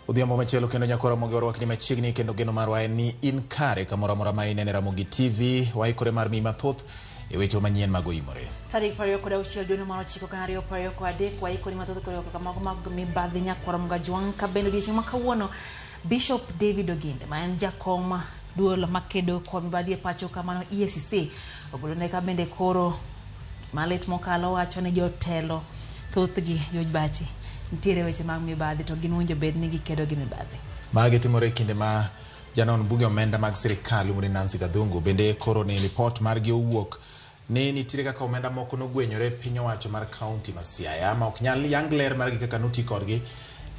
Odhiambo machielo kendo nyakwa Ramogi orwakni machiegni kendo geno marwa en ni in kare kamoro amora ma inene Ramogi TV waikore mar miyi mathoth e weche manyien mag oimore. Tarik 26 dweno mar ochiko gana ariyo piero ariyo kod adek waikoni mathoth kod kaka mago mag mibadhi nyakwar Ramogi Ajwang' ka bende odiochieng' ma kawuono Bishop David Oginde ma en jakom duol makedo kod mibadhi e pacho ka mano EACC ogolone ka bende koro malit mokalo wacho ni jotelo thothgi George Bati nitiere weche mag mibadhi to gin winjo bed ni gikedo gi mibadhi. Magi timore e kinde ma janon buge omenda mag sirikal iluongo ni Nancy Gathungu bende koro ni lipot margi owuok ni nitiere kaka omenda moko nogwenyore e piny owacho mar kaunti ma Siaya ma ok nyal yang ler margi kaka noti kodgi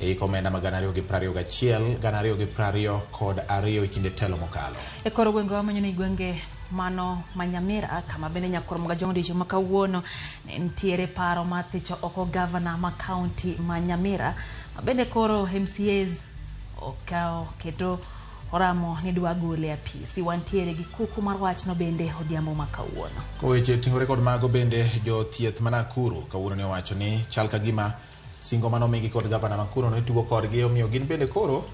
e hik omenda ma 2021 2022 e kinde telo mokalo. E kor gwenge wamenyo ni gwenge mano ma Nyamira kama bende nyakwar Mugajong odiochieng' ma kawuono ne nitiere paro mar thicho oko gavana ma kaunti ma Nyamira ma bende koro MCAs okawo kendo oramo ni dwa gole apisi. Wantiere gi kuku mar wachno bende odhiambo ma kawuono. Koweche oting'ore kod mago bende jothieth ma Nakuru kawuono ne owacho ni chal ka gima singo mane omigi kod gavana ma kuno ne tugo kodgi omiyo gin bende koro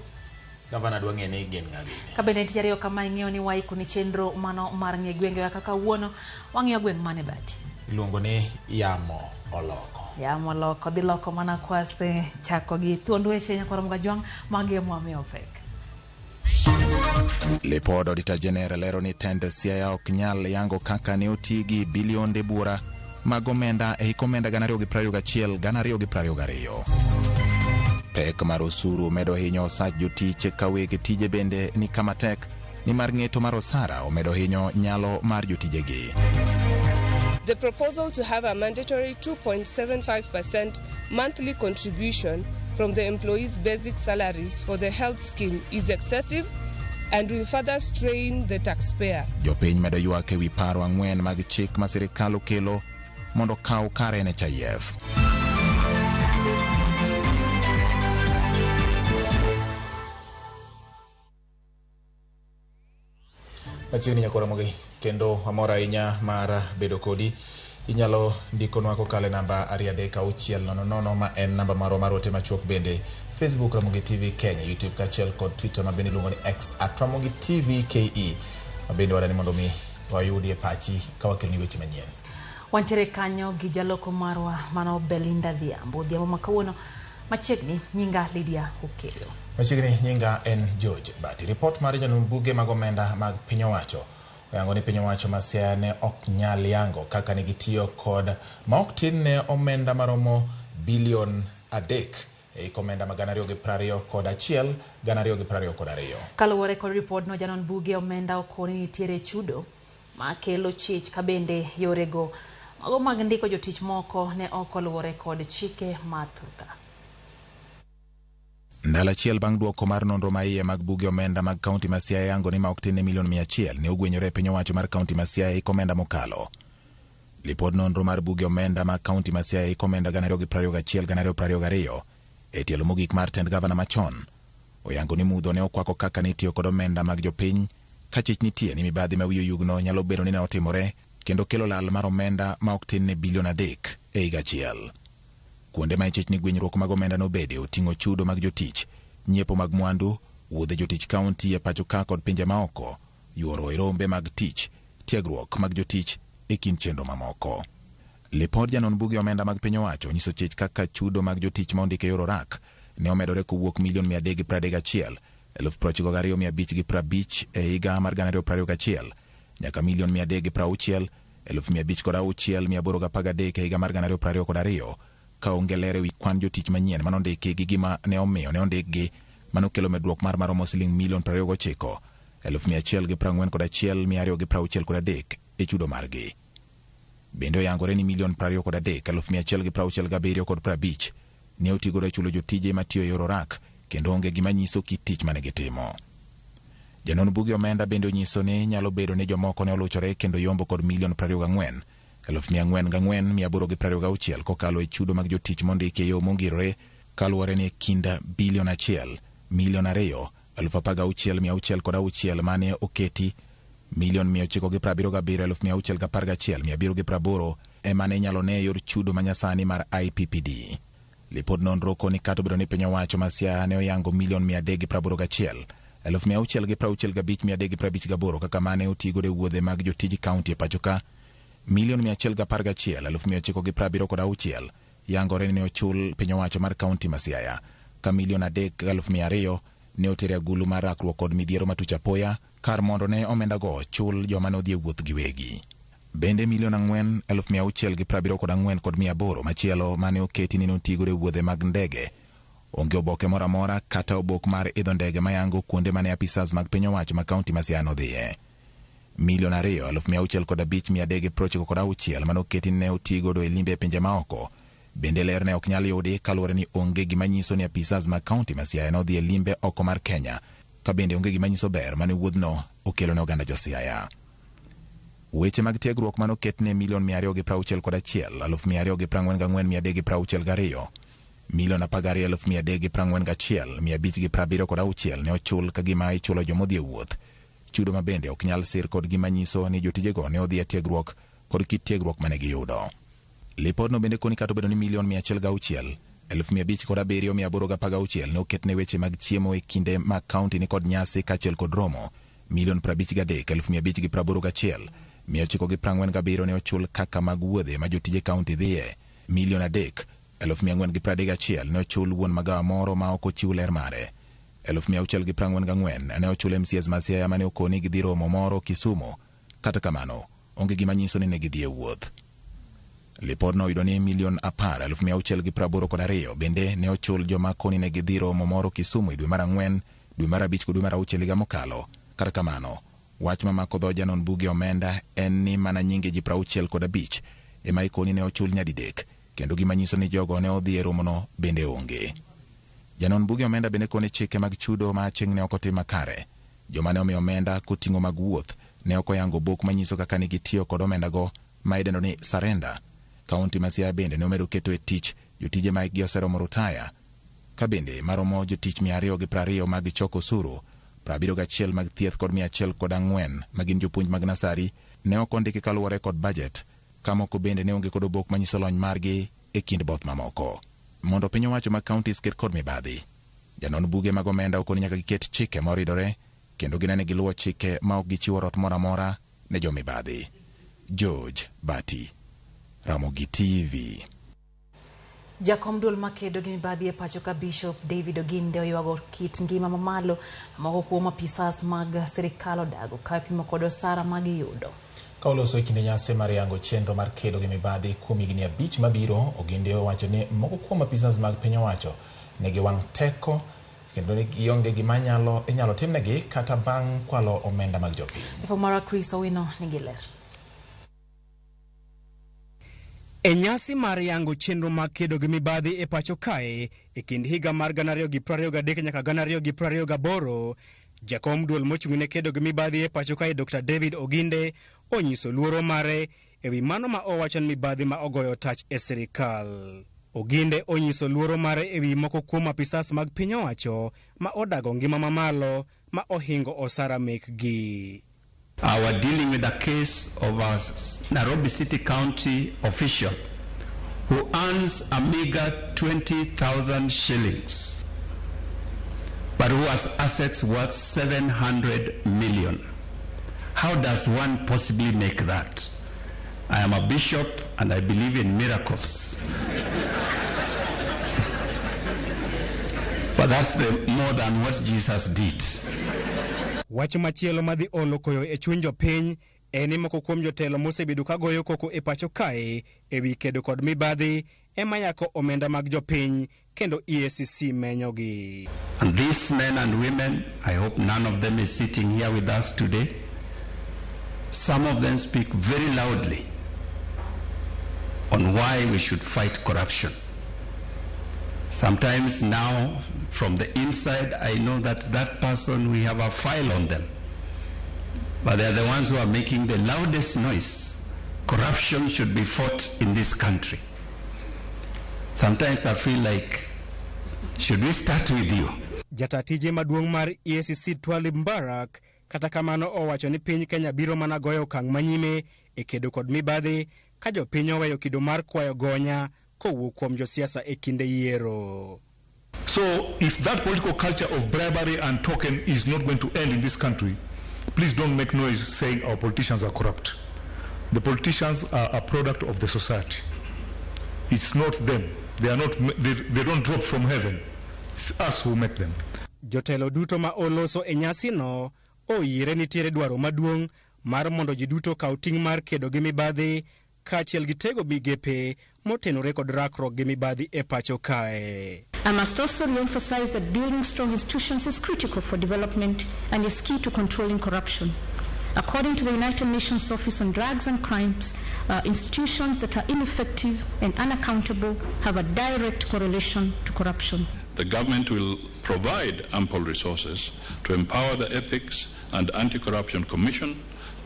gavana dwa ng'e ni gin ng'a gini. Ka bende tich ariyo kama ing'eyo ni waiko ni chenro mano mar ng'e gwengewa kaka kawuono wang'iyo gweng' mane Bati. Iluongo ni yamo oloko. Yamo oloko dhi loko mana kwase chako gi thuond weche nyakwar Mugajwang' magi ema wamiyo pek. Lipod Auditor General lero ni tend Siaya ok nyal yango kaka ne oti gi bilionde buora mag omenda e hik omenda 2021 2022. Pek mar osuru medo hinyo osach jotich ka weg tije bende ni kama tek nimar ng'eto mar osara omedo hinyo nyalo mar jotijegi. The proposal to have a mandatory 2.75% monthly contribution from the employees' basic salaries for the health scheme is excessive and will further strain the taxpayer. Jopiny medo ywak ewi paro ang'wen mag chik ma sirikal okelo mondo okaw kar NHIF. Machiegni nyakwa Ramogi kendo amor ahinya mar bedo kodi. Inyalo ndikonwa kokalo e namba 23600 ma en namba marwa mar ote machuok bende Facebook Ramogi TV Kenya, YouTube kaachiel kod Twitter ma bende iluongo ni X at Ramogi TV KE ma bende wadani mondo mi wayudie pachi ka wakeloni weche manyien. Wantiere kanyo gi jaloko marwa mano Belinda Dhiambo. Odhiambo ma kawuono machiegni nyinga Lydia Okello. Machiegni nyinga en George Bati. Ripot mar jonon buge mag omenda mag piny owacho oyango ni piny owacho ma Siaya ne ok nyal yango kaka ne gitiyo kod ma ok tin ne omenda maromo bilion 3 e hik omenda ma 2021 2022. Kaluwore kod ripodno, janon buge omenda okoni nitiere chudo makelo chich ka bende yorego mago mag ndiko jotich moko ne ok oluwore kod chike ma thurka. Ndalo achiel bang' duoko mar nonro ma iye mag buge omenda mag kaunti ma Siaya yango ni ma ok tin ne milion 100 ne ogwenyore e piny owacho mar kaunti ma Siaya hik omenda mokalo. Lipod nonro mar buge omenda mag kaunti ma Siaya hik omenda 2021 2022 e tielo mogik mar tend gavana machon oyango ni mudho ne okwako kaka ne itiyo kod omenda mag jopiny ka chich nitie ni mibadhi ma wiye oyugno nyalo bedo ni ne otimore kendo kelo lal mar omenda ma ok tin ne bilion 3 e higa achiel. Kuonde ma ichich ni gwenyruok mag omenda nobede oting'o chudo mag jotich, nyiepo mag mwandu, wuodhe jotich kaunti e pacho ka kod pinje maoko, yuoro e rombe mag tich, tiegruok mag jotich e kind chenro mamoko. Lipod janon buge omenda mag piny owacho nyiso chich kaka chudo mag jotich ma ondik e yor orak ne omedore kowuok milion 331 92,550 e higa mar 2021 nyaka milion 360 506,813 e higa mar 2022 ka onge ler ewi kwan jotich manyien manondiki gi gima ne omiyo ne ondikgi manokelo medruok mar maromo siling milion 29 141 263 e chudo margi. Bende oyangore ni milion 23 167 50 ne otigodo e chulo jotije matiyo e yor orak kendo onge gima nyiso kit tich mane gitimo. Janon buge omenda bende onyiso ni nyalo bedo ni jomoko ne oluchore kendo yombo kod milion 24 404 826 kokalo e chudo mag jotich mondiki e yo mongirore kaluwore ni e kind bilion 1 milion 2 16,606 mane oketi milion 977 611 780 ema ne inyalo ne e yor chudo manyasani mar IPPD. Lipod nonro koni kata obedo ni piny owacho ma Siaya ne oyango milion 381 665 358 kaka mane otigodo e wuodhe mag jotij kaunti e pacho ka, milion 111 976 yangore ni ne ochul piny owacho mar kaunti ma Siaya, ka milion 3 200 ne oter e agulu mar rakruok kod midhiero matuch apoya kar mondo ne omendago chul joma ne odhi e wuoth giwegi. Bende milion 4 674 kod 800 machielo mane oketi ni notigodo e wuodhe mag ndege onge oboke moro amora kata obok mar idho ndege mayango kuonde mane apisas mag piny owacho ma kaunti ma Siaya nodhiye. Milion 2 605 396 manoketi ni ne otigodo e limbe e pinje maoko bende ler ne ok nyal yudi kaluwore ni onge gima nyiso ni apisas mag kaunti ma Siaya nodhi e limbe oko mar Kenya, ka bende onge gima nyiso ber mane wuodhno okelo ne oganda jo Siaya. Weche mag tiegruok manoket ne milion 261 244 362, milion 12 341 576 ne ochul ka gima ichulo jomodhi e wuoth, chudo ma bende ok nyal sir kod gima nyiso ni jotijego ne odhi e tiegruok kod kit tiegruok mane giyudo. Lipodno bende koni kata obedo ni milion 106 507 816 ne oket ne weche mag chiemo e kinde ma kaunti ni kod nyasi kaachiel kod romo, milion 53 581 947 ne ochul kaka mag wuodhe ma jotije kaunti dhiye, milion 3 431 ne ochul wuon magawa moro ma ok ochiw ler mare, 644 ne ochul MCAs ma Siaya mane okoni gidhi romo moro Kisumu, kata kamano onge gima nyiso ni ne gidhi e wuoth. Lipodno oyudo ni milion 10 682 bende ne ochul joma koni ne gidhi romo moro Kisumu e dwe mar 4, dwe mar 5 kod dwe mar 6 higa mokalo. Kata kamano, wach mamako dho janon buge omenda en ni mana nyinge ji 65 ema ikoni ne ochul nyadidek, kendo gima nyiso ni jogo ne odhi e romono bende onge. Janon buge omenda bende koni chike mag chudo ma aching' ne ok otim makare. Joma ne omiyo omenda koting'o mag wuoth ne ok oyango obok manyiso kaka ne gitiyo kod omendago ma idendo ni surrender. Kaunti ma Siaya bende ne omedo keto e tich jotije ma hikgi oseromo rutaya, ka bende maromo jotich 220 mag choko osuru, 71 mag thieth kod 104 ma gin jopuonj mag nasari ne ok ondiki kaluwore kod bajet, ka moko bende ne onge kod obok manyiso lony margi e kind both mamoko. Mondo piny owacho mag counties ket kod mibadhi, janon buge mag omenda okoni nyaka giket chike moridore kendo ginene giluwo chike ma ok gichiwo rot moro amora ne jomibadhi. George Bati, Ramogi TV. Jakom duol makedo gi mibadhi e pacho ka Bishop David Oginde oywago kit ngima mamalo moko kuom apisas mag sirikal odago ka ipimo kod osara magiyudo. Ka oloso e kinde nyasi mar yango chenro mar kedo gi mibadhi kuom higni 5 mabiro, Oginde owacho ni moko kuom apisas mag piny owacho nigi wang' teko kendo ni gionge gima inyalo timnegi kata bang' kwalo omenda mag jopiny. Jafwambo Chris Owino nigi ler. E nyasi mar yango chenro mag kedo gi mibadhi e pacho kae e kind higa mar 2023 nyaka 2028, jakom duol mochung'ne kedo gi mibadhi e pacho kae Dr. David Oginde onyiso luoro mare ewi mano ma owacho ni mibadhi ma ogoyo tach e sirikal. Oginde onyiso luoro mare ewi moko kuom apisas mag piny owacho ma odago ngima mamalo ma ohingo osara mekgi. We're dealing with a case of a Nairobi City County official who earns a meager 20,000 shillings, but who has assets worth 700 million. How does one possibly make that? I am a bishop and I believe in miracles. But that's more than what Jesus did. Wach machielo madhi olo koyo e chuny jopiny en ni moko kuom jotelo mosebedo ka goyo koko e pacho kae ewi kedo kod mibadhi ema yako omenda mag jopiny kendo EACC menyogi. And these men and women, I hope none of them is sitting here with us today. Some of them speak very loudly on why we should fight corruption. Sometimes now, from the inside, I know that that person, we have a file on them. But they are the ones who are making the loudest noise. Corruption should be fought in this country. Sometimes I feel like, should we start with you? Jata tije maduong' mar EACC Twalib Mbarak kata kamano owacho ni piny Kenya biro mana goyo okang' manyime e kedo kod mibadhi ka jopiny oweyo kido mar kwayo gonya kowuok kuom josiasa e kinde yiero. So if that political culture of bribery and token is not going to end in this country, please don't make noise saying our politicians are corrupt. The politicians are a product of the society. It's not them. They are not, they don't drop from heaven. It's us who make them. Jotelo duto ma oloso e nyasino oyiere nitiere dwaro maduong' mar mondo ji duto okaw ting' mar kedo gi mibadhi kaachiel gi tego migepe motenore kod rakruok gi mibadhi e pacho kae. I must also re-emphasize that building strong institutions is critical for development and is key to controlling corruption. According to the United Nations Office on Drugs and Crimes, institutions that are ineffective and unaccountable have a direct correlation to corruption. The government will provide ample resources to empower the Ethics and Anti-Corruption Commission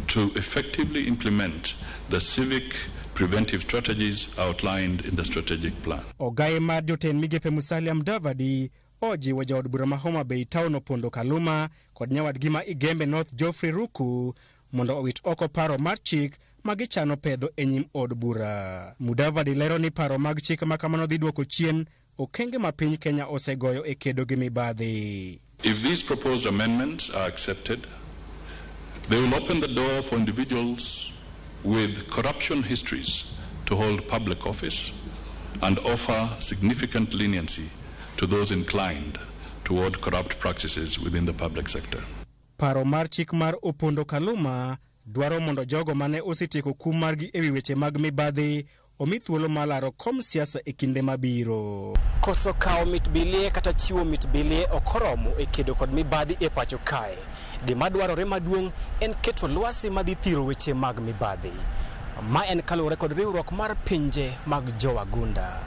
to effectively implement the civic preventive strategies outlined in the strategic plan. Ogaye mar jotend migepe Musalia Mudavadi ojiwo jaod bura ma Homa Bay Town Opondo Kaluma kod nyawadgi ma Igembe North Geoffrey Ruku mondo owit oko paro mar chik ma gichano pedho e nyim od bura. Mudavadi lero ni paro mag chik ma kamano dhi duoko chien okenge ma piny Kenya osegoyo e kedo gi mibadhi. If these proposed amendments are accepted, they will open the door for individuals with corruption histories to hold public office and offer significant leniency to those inclined toward corrupt practices within the public sector. Paro mar chik mar Opondo Kaluma dwaro mondo jogo mane osetieko kum margi ewi weche mag mibadhi omi thuolo mar laro kom siasa e kinde mabiro. Koso kawo mit bilie kata chiwo mit bilie ok oromo e kedo kod mibadhi e pacho kae. Gima dwarore maduong' en keto lwasi madhi thiro weche mag mibadhi. Ma en kaluwore kod riwruok mar pinje mag jowagunda.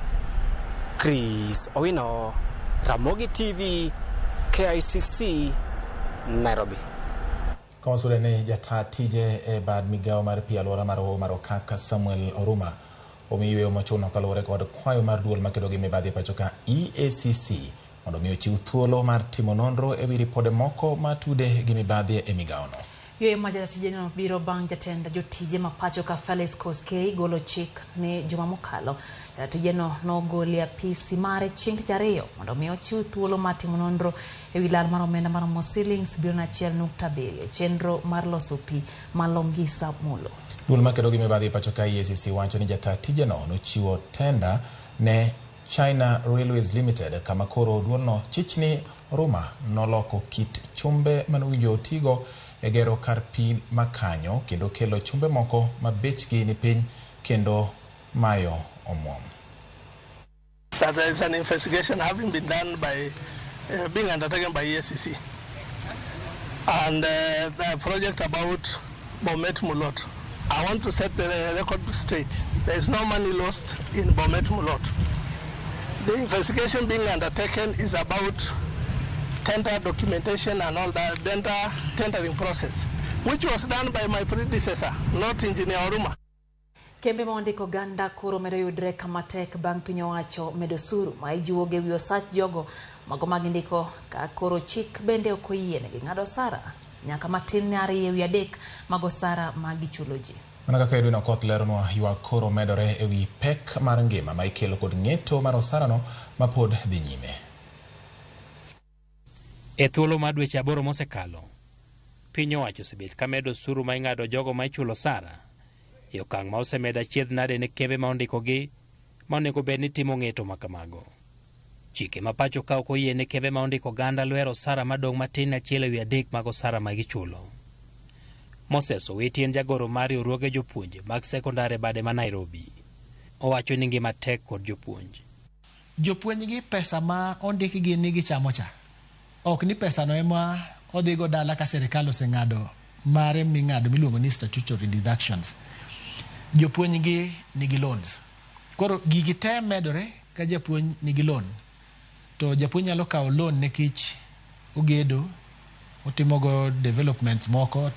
Chris Owino, Ramogi TV, KICC, Nairobi. Kawasude ni jata tije e bad migawo mar pi alwora mar Hoho mar Okak Samuel Oruma omi yweyo mochuno kaluwore kod kwayo mar duol makedo gi mibadhi e pacho ka EACC mondo mi ochiw thuolo mar timo nonro ewi ripode moko matude gi mibadhi e migawono. Yweyo ma jatijeno biro bang' jatend jotije ma pacho ka Felix Koskei golo chik ne juma mokalo. Jatijeno nogolo e apisi mare chieng' tich ariyo mondo mi ochiw thuolo mar timo nonro ewi lal mar omenda maromo silings bilion 1.7 e chenro mar loso pi ma Longisa Molo. Duol makedo gi mibadhi e pacho ka EACC wacho ni jata tijeno nochiwo tenda ne China Railways Limited kama koro duolno chich ni Oruma noloko kit chumbe manowinjo otigo e gero kar pi makanyo kendo kelo chumbe moko ma bechgi ni piny kendo mayo omuom. That there is an investigation having been done by being undertaken by EACC and the project about Bomet Mulot. I want to set the record straight. There is no money lost in Bomet Mulot. The investigation being undertaken is about tender documentation and all that tendering process, which was done by my predecessor, not Engineer Oruma. Kembe ma ondiko oganda koro medo yudre kama tek bang' piny owacho medo osuru ma ijiwogo ewi osach jogo mago ma gindiko ka koro chik bende ok oyienegi ng'ado osara nyaka matin ne 2/3 mag osara ma gichulo ji. Mana kaka Edwin Okoth leronwa, ywak koro medore ewi pek mar ngima ma ikelo kod ng'eto mar osarano ma pod dhi nyime. E thuolo mar dweche 8 mosekalo, piny owacho osebet ka medo osuru ma ing'ado jogo ma ichulo osara e okang' ma osemedo achiedh nade ne kembe ma ondikogi ma onego bed ni timo ng'eto ma kamago. Chike ma pacho ka ok oyie ne kembe ma ondiko oganda lwero osara madong' matin ne 1/3 mag osara ma gichulo. Moses Owiti en jagoro mar riwruoge jopuonje mag sekondar e bade ma Nairobi. Owacho ni ngima tek kod jopuonj. Jopuonj gi pesa ma ondikgi ni gichamo cha. Ok ni pesa no ema odhigo dala ka sirikal oseng'ado mare ming'ado miluongo ni statutory deductions. Jopuonj gi nigi loans. Koro gigi te medore ka japuonj nigi loan. To japuonj nyalo kawo loan nikech ogedo, otimogo developments moko,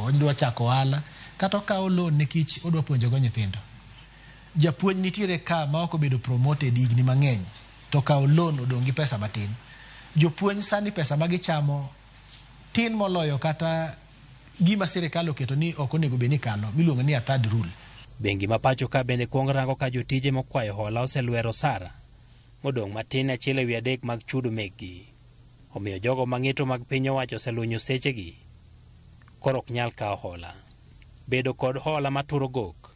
odwa chako ohala, kata okawo loan nikech odwa puonjogo nyithindo. Japuonj nitiere ka ma ok obedo promoted higni mang'eny, to okawo loan odong' gi pesa matin. Jopuonj sani pesa ma gichamo tin moloyo kata gima sirikal oketo ni ok onego bed ni kalo, miluongo ni a third rule. Bengi ma pacho ka bende kuong rango ka jotije mokwayo hola oselwero osara modong' matin 1/3 mag chudo mekgi. Omiyo jogo mang'eto mag piny owacho oselunyo sechegi, koro ok nyal kawo hola. Bedo kod hola maturo gok,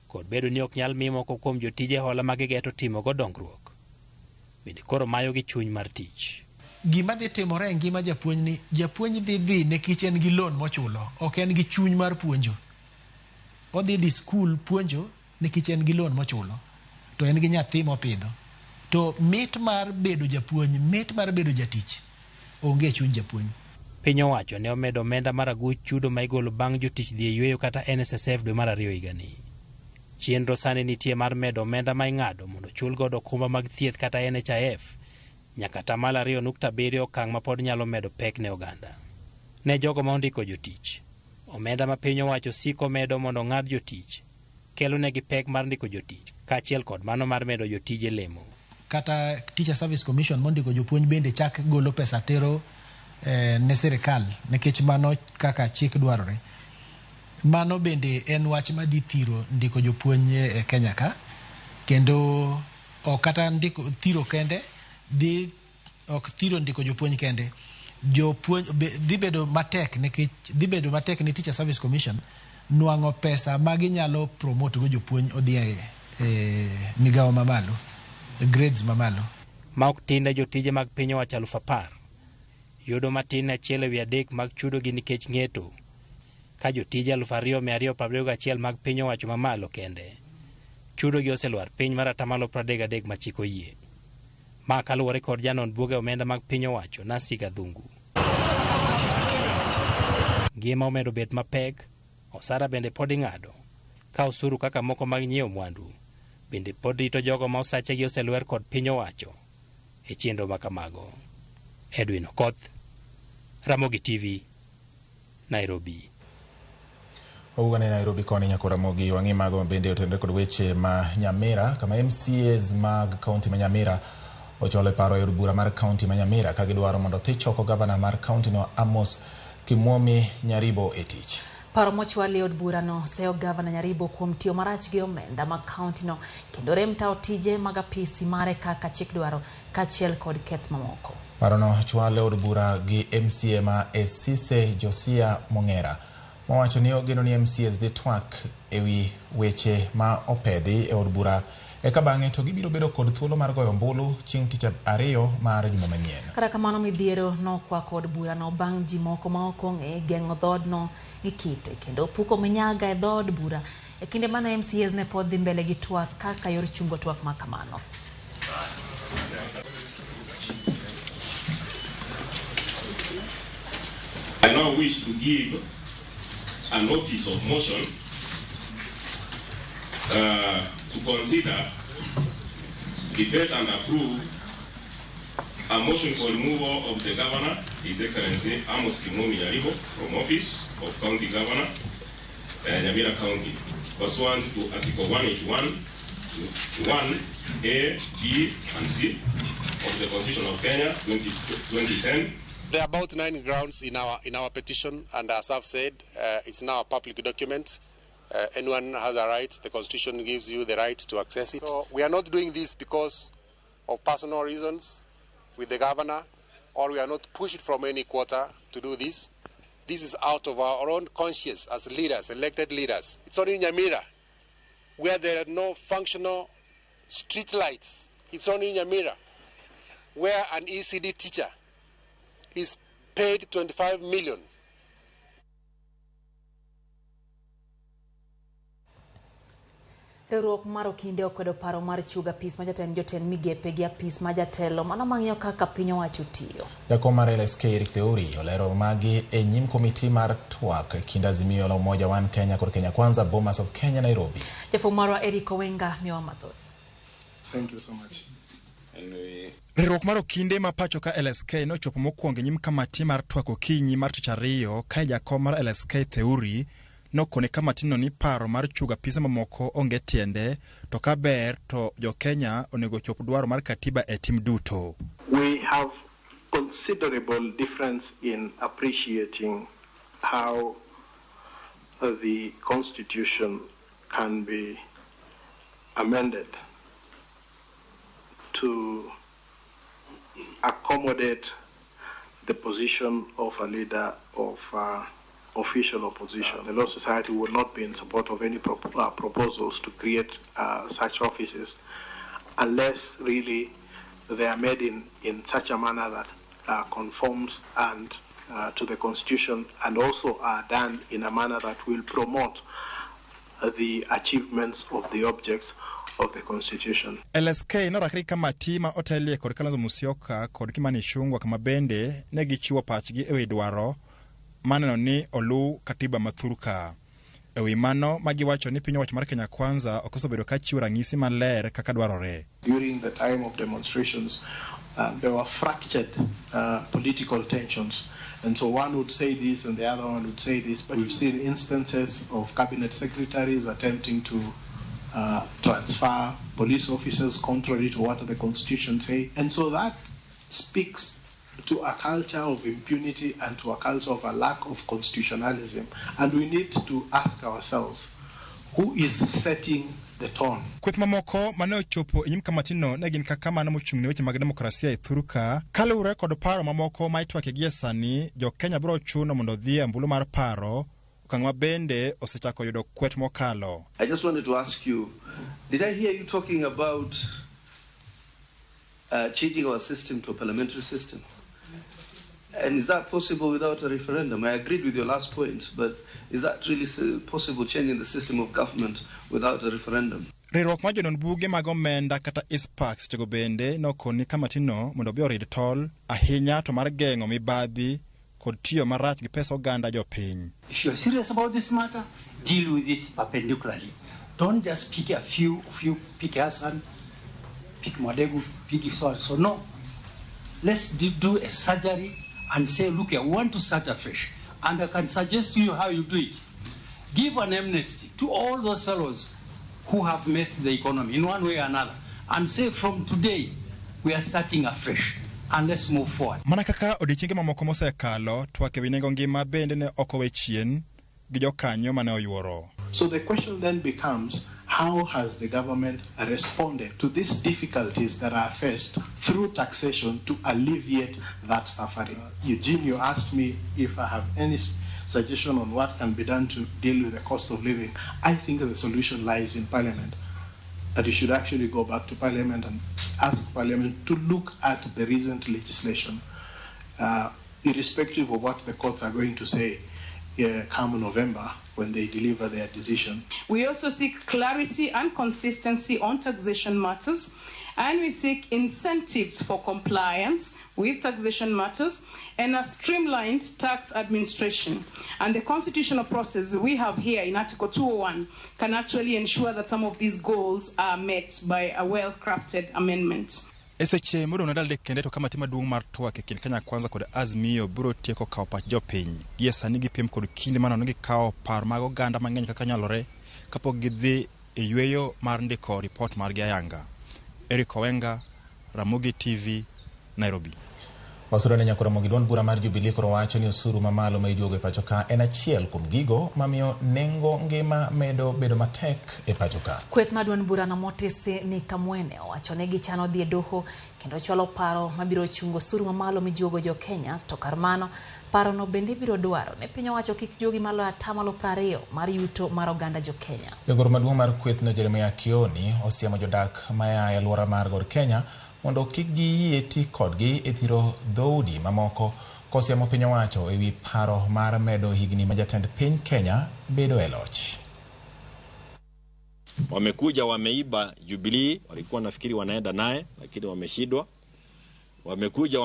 kod bedo ni ok nyal mi moko kuom jotije hola ma gigeto timogo dongruok, bende koro mayogi chuny mar tich. Gima dhi timore e ngima japuonj ni japuonj dhi dhi nikech en gi loan mochulo, ok en gi chuny mar puonjo. Odhi dhi skul puonjo nikech en gi loan mochulo, to en gi nyathi mopidho. To mit mar bedo japuonj, mit mar bedo jatich, onge e chuny japuonj. Piny owacho ne omedo omenda mar aguch chudo ma igolo bang' jotich dhi e yueyo kata NSSF dwe mar 2 higani. Chenro sani nitie mar medo omenda ma ing'ado mondo ochul godo okumba mag thieth kata NHIF nyaka tamalo 2.7, okang' ma pod nyalo medo pek ne oganda. Ne jogo ma ondiko jotich, omenda ma piny owacho siko medo mondo ong'ad jotich kelo negi pek mar ndiko jotich kaachiel kod mano mar medo jotije lemo. Kata Teacher Service Commission mondiko jopuonj bende chak golo pesa tero ne sirikal nikech mano kaka chik dwarore. Mano bende en wach madhi thiro ndiko jopuonj e Kenya ka, kendo ok kata ndiko thiro kende, dhi ok thiro ndiko jopuonj kende. Jopuonj dhi bedo matek nikech dhi bedo matek ni Teacher Service Commission nwang'o pesa ma ginyalo promote go jopuonj odhi e migawo mamalo, grades mamalo. Ma ok tin ne jotije mag piny owacho 10,000 yudo matin ne 1/3 mag chudogi nikech ng'eto, ka jotije 2,271 mag piny owacho mamalo kende chudogi oselwar piny mar 33% ma chik oyie. Ma kaluwore kod janon buge omenda mag piny owacho Nancy Gathungu. Ngima omedo bet mapek, osara bende pod ing'ado, ka osuru kaka moko mag nyiewo mwandu bende pod rito jogo ma osachegi oselwer kod piny owacho e chenro ma kamago. Edwin Okoth, Ramogi TV, Nairobi. Wawuok ne Nairobi koni nyaka Ramogi wang'i mago bende otenore kod weche ma Nyamira, kama MCAs mag kaunti ma Nyamira ochwalo paro e od bura mar kaunti ma Nyamira ka gidwaro mondo thi choko gavana mar kaunti no Amos Kimwomi Nyaribo e tich. Paro mochwal e od burano seyo gavana Nyaribo kuom tiyo marach gi omenda mag kaunti no kendo rem tayo tije mag apisi mare kaka chik dwaro kaachiel kod keth mamoko. Parono chwal e od bura gi MCA ma Esise Josia Mong'era mowacho ni ogeno ni MCAs dhi twak ewi weche ma opedhi e od bura eka bang'e to gibiro bedo kod thuolo mar goyo ombulu chieng' tich ariyo mar juma manyien. Kata kamano midhiero nokwako od burano bang' ji moko ma ok ong'e geng'o dhoodno gi kite kendo puko minyaga e dhood bura e kinde mane MCAs ne pod dhi mbele gi twak kaka yor chungo twak ma kamano. I now wish to give a notice of motion to consider, debate and approve a motion for removal of the governor, His Excellency Amos Kimwomi Nyaribo, from office of County Governor, Nyamira County, pursuant to Article 181, 1, A, B, and C of the Constitution of Kenya, 2010. There are about 9 grounds in our petition, and as I've said, it's now a public document. Anyone has a right. The Constitution gives you the right to access it. So we are not doing this because of personal reasons with the governor, or we are not pushed from any quarter to do this. This is out of our own conscience as leaders, elected leaders. It's only in Nyamira where there are no functional street lights. It's only in Nyamira where an ECD teacher is paid 25 million. Riwruok mar okinde okwedo paro mar chiwo apis ma jatend jotend migepe gi apis ma jatelo mano mang'iyo kaka piny owacho tiyo. Jakom mar LSK Eric Theuri olero magi e nyim komiti mar twak e kind Azimio la Umoja One Kenya kod Kenya Kwanza, Bomas of Kenya, Nairobi. Jafwambo marwa Eric Owenga miyowa mathoth. Thank you so much. Riwruok mar okinde ma pacho ka LSK nochopo mokwongo e nyim kamati mar twak okinyi mar tich ariyo kae jakom mar LSK Theuri nokone kamatino ni paro mar chugo apise mamoko onge tiende, to ka ber to jo-Kenya onego chop dwaro mar katiba e tim duto. We have considerable difference in appreciating how the Constitution can be amended to accommodate the position of a leader of official opposition. The Law Society would not be in support of any proposals to create such offices unless really they are made in such a manner that conforms and to the Constitution, and also are done in a manner that will promote the achievements of the objects of the Constitution. LSK norakre kamati ma otelie kod Kalonzo Musyoka kod Kimani Ichung'wa kama bende ne gichiwo pachgi ewi dwaro maneno ni oluw katiba ma thurka. Ewi mano magiwacho ni piny owacho mar Kenya Kwanza ok osebedo ka chiwo ranyisi maler kaka dwarore. During the time of demonstrations, there were fractured political tensions. And so one would say this and the other one would say this. But we've seen instances of cabinet secretaries attempting to transfer police officers contrary to what the Constitution says. And so that speaks to a culture of impunity and to a culture of a lack of constitutionalism. And we need to ask ourselves, who is setting the tone? Kweth mamoko mane ochopo e nyim kamatino ne gin kaka mano mochung' ne weche mag demokrasia e thurka, kaluwore kod paro mamoko ma itwake gie sani, jo Kenya biro chuno mondo odhi e ombulu mar paro, okang' ma bende osechako yudo kwet mokalo. I just wanted to ask you, did I hear you talking about changing our system to a parliamentary system? And is that possible without a referendum? I agreed with your last point, but is that really possible, changing the system of government without a referendum? Riwruok mar jonon buge mag omenda kata ICPAK sechego bende nokoni kamatino mondo obi orid tol ahinya to mar geng'o mibadhi kod tiyo marach gi pesa oganda jopiny. If you are serious about this matter, deal with it perpendicularly. Don't just pick a few, pick Hassan, pick Mwadeghu, pick so and so. No. Let's do a surgery and say, look, I want to start afresh. And I can suggest to you how you do it. Give an amnesty to all those fellows who have messed the economy in one way or another. And say, from today, we are starting afresh. And let's move forward. Mana kaka odiechienge mamoko mosekalo, twak ewi nengo ngima bende ne ok owe chien gi jokanyo mane oyuoro. So the question then becomes, how has the government responded to these difficulties that are faced through taxation to alleviate that suffering? Eugene, you asked me if I have any suggestion on what can be done to deal with the cost of living. I think the solution lies in Parliament, that you should actually go back to Parliament and ask Parliament to look at the recent legislation, irrespective of what the courts are going to say come November when they deliver their decision. We also seek clarity and consistency on taxation matters, and we seek incentives for compliance with taxation matters and a streamlined tax administration. And the constitutional process we have here in Article 201 can actually ensure that some of these goals are met by a well-crafted amendment. E seche modong' ndalo adek kende to kamati maduong' mar twak e kind Kenya Kwanza kod Azimio biro tieko kawo pach jopiny. Gie sani gipiem kod kinde manono gikawo paro mag oganda mang'eny kaka nyalore kapok gidhi e yweyo mar ndiko ripot margi ayanga. Eric Owenga, Ramogi TV, Nairobi. Wasuro ne nyakora Ramogi, duond bura mar Jubilee koro wacho ni osuru mamalo ma ijuogo e pacho ka en achiel kuom gigo mamiyo nengo ngima medo bedo matek e pacho ka. Kweth mar duond burano motisi ni Kamwene owacho ni gichano dhi e doho kendo chwalo paro mabiro chungo osuru mamalo mijuogo jo Kenya, to kar mano parono bende biro dwaro ne piny owacho kik juogi maloyo 20% mar yuto mar oganda jo Kenya. Jagoro maduong' mar kwethno Jeremiah Kioni osiemo jodak maya e alwora mar Gor Kenya mondo kik giyie ti kodgi e thiro dhoudi mamoko, kosiemo piny owacho ewi paro mar medo higni ma jatend piny Kenya bedo e loch. Wamekuja wameiba Jubilee, walikuwa nafikiri wanaenda naye lakini wameshindwa. Wamekuja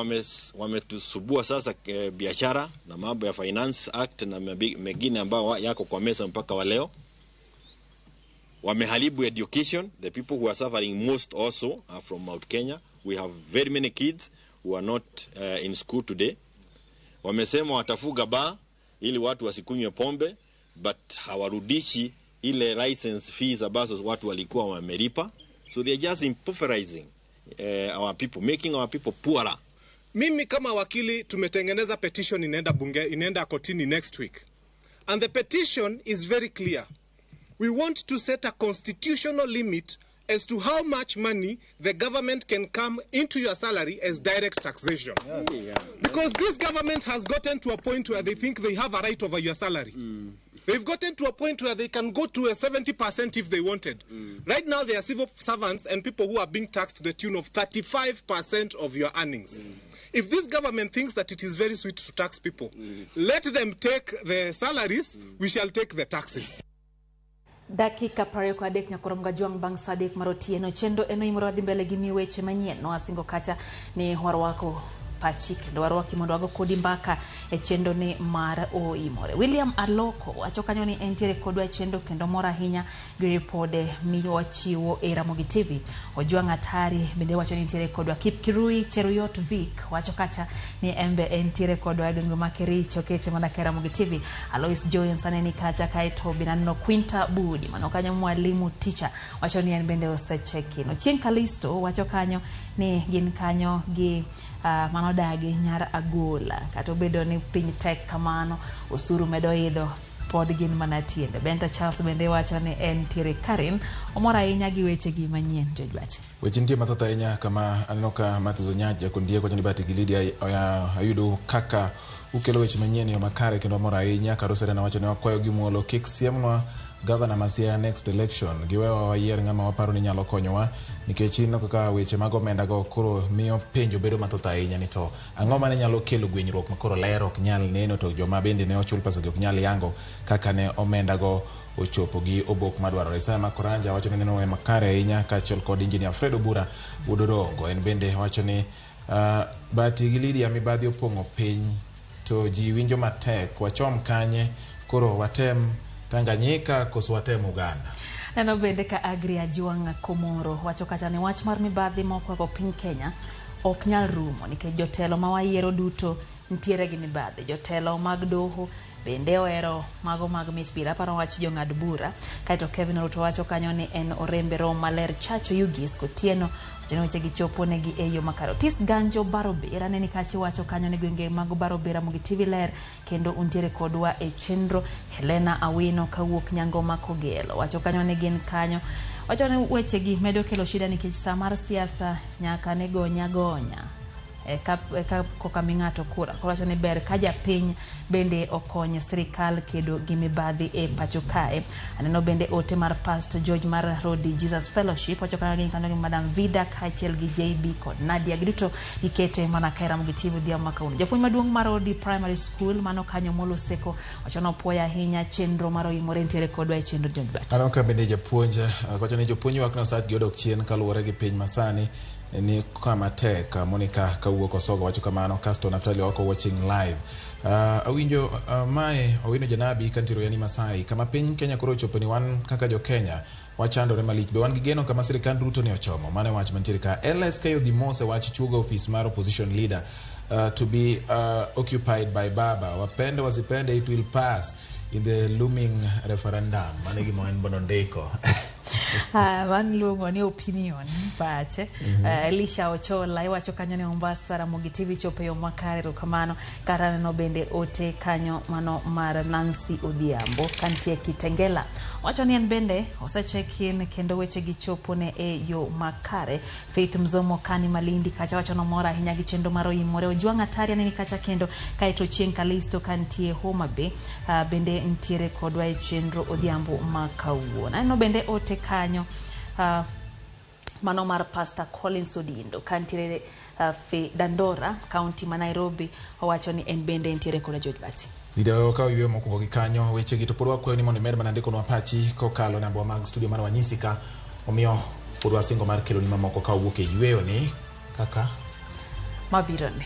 wametusubua sasa biashara na mambo ya Finance Act na mengine ambayo yako kwa meza mpaka wa leo. Wameharibu education. The people who are suffering most also are from Mount Kenya. We have very many kids who are not in school today. Wamesema watafuga bar ili watu wasikunywe pombe, but hawarudishi ile license fees ambazo watu walikuwa wamelipa. So they are just impoverizing our people, making our people poorer. Mimi kama wakili tumetengeneza petition inaenda bunge, inaenda kotini next week. And the petition is very clear. We want to set a constitutional limit as to how much money the government can come into your salary as direct taxation. Because this government has gotten to a point where they think they have a right over your salary. They've gotten to a point where they can go to a 70% if they wanted. Right now, there are civil servants and people who are being taxed to the tune of 35% of your earnings. If this government thinks that it is very sweet to tax people, let them take the salaries, we shall take the taxes. Dakika 23 nyakoro Mgajwang' bang' sa 3 mar otieno. Chenro en oimore wadhi mbele gi miyo weche manyien. Nowasingo kacha ni warwako pachi kendo warwaki mondo wago kodi mbaka e chenro ni mar oimore. William Aloko wacho kanyo ni entiere kodwa e chenro kendo mor ahinya gi ripode miwachiwo e Ramogi TV. Ojwang' Atari bende wacho ni entiere kodwa. Kipkirui Cheruyot Vic wacho kacha ni embe entiere kodwa e gwenge ma Kericho kete mana ka Ramogi TV. Alois Joyens aneni kacha, kaeto bende aneno Quinta Budi mano kanyo mwalimu teacher wacho ni en bende osecheki. Ochieng' Kalisto wacho kanyo ni gin kanyo gi mano dagi nyar Agola, kata obedo ni piny tek kamano, osuru medo idho, pod gin mana tiende. Benta Charles bende wacho ni entiere. Karin omor ahinya gi wechegi manyien. Jojwach Weche nitie mathoth ahinya kama aneno ka Matthews Onyach jakondiek wacho ni Bati gi Lydia ayudo kaka ukelo weche manyien e yo makare kendo amor ahinya. Karo Serena wacho ni wakwayo gi muolo kik siemnwa gavana ma Siaya next election, giwewa wayier ng'ama waparo ni nyalo konyowa, nikech ineno kaka weche mag omenda go koro miyo penjo bedo mathoth ahinya ni to ang'o mane nyalo kelo gwenyruok ma koro ler ok nyal neno, to joma bende ne ochul pesa gi ok nyal yango kaka ne omenda go ochopo gi obok madwarore. Isaya Makoranja wacho ni neno we makare ahinya kaachiel kod Engineer Fred Obura wuod Orongo, en bende wacho ni Bati gi Lydia, mibadhi opong'o piny to ji winjo matek, wachom kanye koro, watem Tanganyika koso watem Uganda? Neno bende ka Agri Ajwang' Komoro wacho kacha ni wach mar mibadhi mokwako piny Kenya ok nyal rumo nikech jotelo ma wayiero duto nitiere gi mibadhi. Jotelo mag doho bende ohero mago mag mich bila, aparo wach jong'ad bura. Kaeto Kevin Ruto wacho kanyo ni en Orembe Romo Maler Chacho Yugis Kotieno wacho ni wechegi chopo negi e yo makare. Otis Ganjo Barobera neni kachi wacho kanyo ni gwenge mag Barobera Ramogi TV ler kendo untiere kodwa e chenro. Helena Awino kawuok Nyangoma Kogelo wacho kanyo ni gin kanyo, wacho ni wechegi medo kelo shida nikech saa mar siasa nyaka ne gonya gonya eka koka mi ng'ato kura. Koro wacho ni ber ka japiny bende okony sirikal kedo gi mibadhi e pacho kae. Aneno bende ote mar Pastor George mar Rodi Jesus Fellowship wacho kanyo gin kanyo gi Madam Vida kaachiel gi JB kod Nadia, giduto gikete mana ka e Ramogi TV odhiambo ma kawuono. Japuonj maduong' mar Rodi Primary School mano kanyo Molo Seko wacho nopuoyo ahinya chenro mar oimore nitiere kodwa e chenro George Bat. Aneno ka bende japuonj wacho ni jopuonj ywak ni osachgi odok chien kaluwore gi piny masani ni kama tek. Monica kawuok Osogo wacho kamano. Kasto Naftali Oko watching live. Awinjo mae Owino Janabi kantiere yani Masai kama piny Kenya koro ochopo ni wan kaka jo Kenya wachandore malich, be wan gi geno kama sirikand Ruto ne ochomo? Mano e wach mantiere ka. LSK odhi mos e wach chuogo ofis mar opposition leader to be occupied by Baba. Wapende wasipende, it will pass in the looming referendum. Mano e gima en bono ndiko. Wan luongo ni opinion pache. Elisha Ochola iwacho kanyo ni Mombasa Ramogi TV chopo e yo makare, erokamano. Kata aneno bende ote kanyo mano mar Nancy Odhiambo kantie Kitengela wacho ni en bende osecheck-in kendo wechegi chopo ne e yo makare. Faith Mzomo kani Malindi kacha wacho nomor ahinya gi chenro mar oimore. Ojwang' Atari aneni kacha kendo, kaeto Chieng' Kalisto kantie Homa Bay bende ntiere kodwa e chenro odhiambo ma kawuono. Aneno bende ote kanyo mano mar Pastor Collins Odindo kantiere Dandora, county ma Nairobi, owacho ni en bende entiere koda George Bati. Lidewa kaw yweyo mokwongo gi kanyo wechegi to pod wakwayo ni mondo imed mana ndikonwa pachi kokalo namba mag studio mar wanyisi ka, omiyo pod wasingo mar keloni mamoko ka owuok e yweyo ni kaka mabiro ni.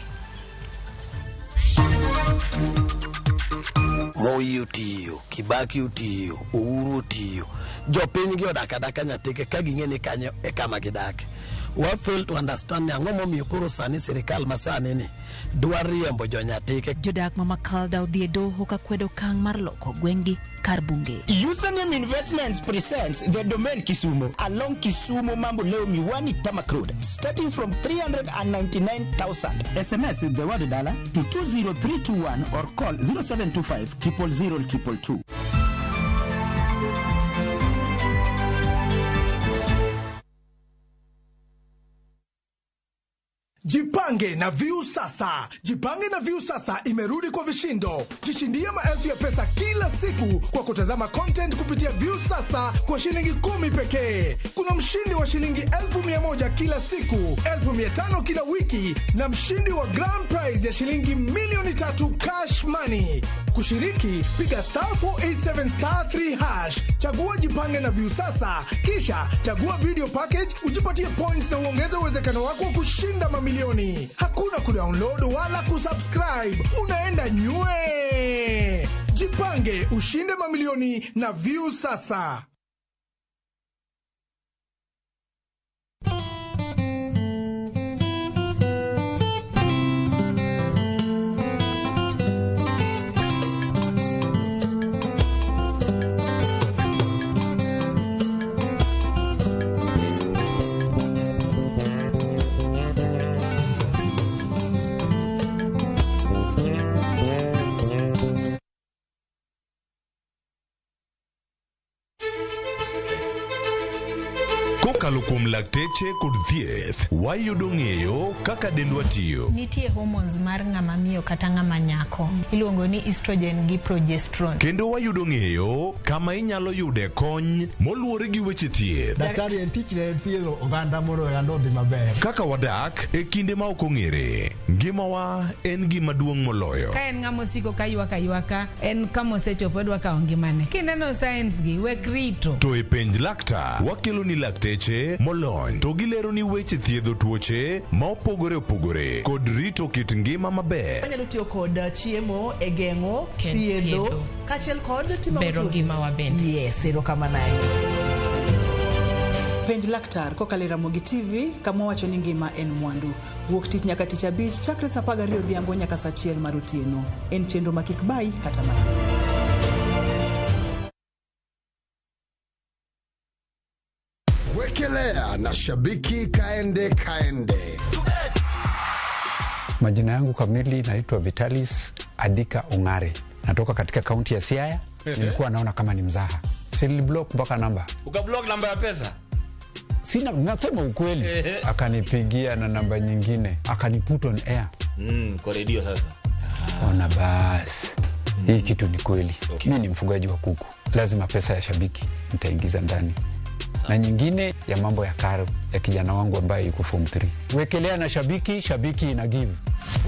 Moi otiyo, Kibaki otiyo, Uhuru otiyo. Jopiny gi odak adaka Nyatike ka ging'e ni kanyo e kama gidake. Wa fail to understand ni ang'o momiyo koro sani sirikal masani ni dwa riembo jo Nyatike. Jodak ma Makalda odhi e doho ka kwedo okang' mar loko gweng'gi kar bunge. Username Investments presents the Domain Kisumu along Kisumu Mamboleo Miwani Tarmac Road, starting from 399,000. SMS the word dollar to 20321 or call 0725 000 222. Jipange na Viusasa. Jipange na Viusasa imerudi kwa vishindo. Jishindie maelfu ya pesa kila siku kwa kutazama content kupitia Viusasa kwa shilingi 10 pekee. Kuna mshindi wa shilingi 100,000 kila siku, 500,000 kila wiki na mshindi wa grand prize ya shilingi 3,000,000 cash money. Kushiriki, piga star 487 star 3 hash, chagua Jipange na Viusasa, kisha chagua video package, ujipatie points na uongeze uwezekano wako wa kushinda mamilioni. Hakuna kudownload wala kusubscribe, unaenda nywe. Jipange ushinde mamilioni na Viusasa. Kokalo kuom lakteche kod thieth, wayudo ng'eyo kaka dendwa tiyo. Nitie hormones mar ng'ama miyo kata ng'ama nyako iluongo ni estrogen gi progesterone. Kendo wayudo ng'eyo kama inyalo yude kony moluwore gi weche thieth. Daktari en tichne en thiedho oganda mondo oganda odhi maber. Kaka wadak e kinde ma ok ong'ere, ngimawa en gima duong' moloyo. Ka en ng'ama osiko ka ywak aywaka, en kama osechopo odwa kawo ngimane. Kineno signs gi, wek rito. To e penj laktar, wakelo ni lakteche molony to gilero ni weche thiedho tuoche ma opogore opogore kod rito kit ngima maber. Wanyalo tiyo kod chiemo e geng'o, thiedho kaachiel kod timo Bero ngimawa bende. Yes, erokamano ahinya. Penj laktar kokalo e Ramogi TV kama wacho ni ngima en mwandu. Wuok tich nyaka tich abich chakre saa 12 odhiambo nyaka saa 1 mar otieno. En chenro ma kik bayi kata matin. Wekelea na shabiki kaende kaende. Majina yangu kamili naitwa Vitalis Adika Ongare, natoka katika kaunti ya Siaya. Nilikuwa naona kama ni mzaha, si niliblock mpaka namba. Ukablock namba ya pesa? Sina, nasema ukweli. Akanipigia na namba nyingine, akaniput on air Kwa redio sasa. Ona basi, hii kitu ni kweli. Okay. Mi ni mfugaji wa kuku, lazima pesa ya shabiki nitaingiza ndani na nyingine ya mambo ya karo ya kijana wangu ambaye yuko form 3. Wekelea na shabiki, shabiki ina give.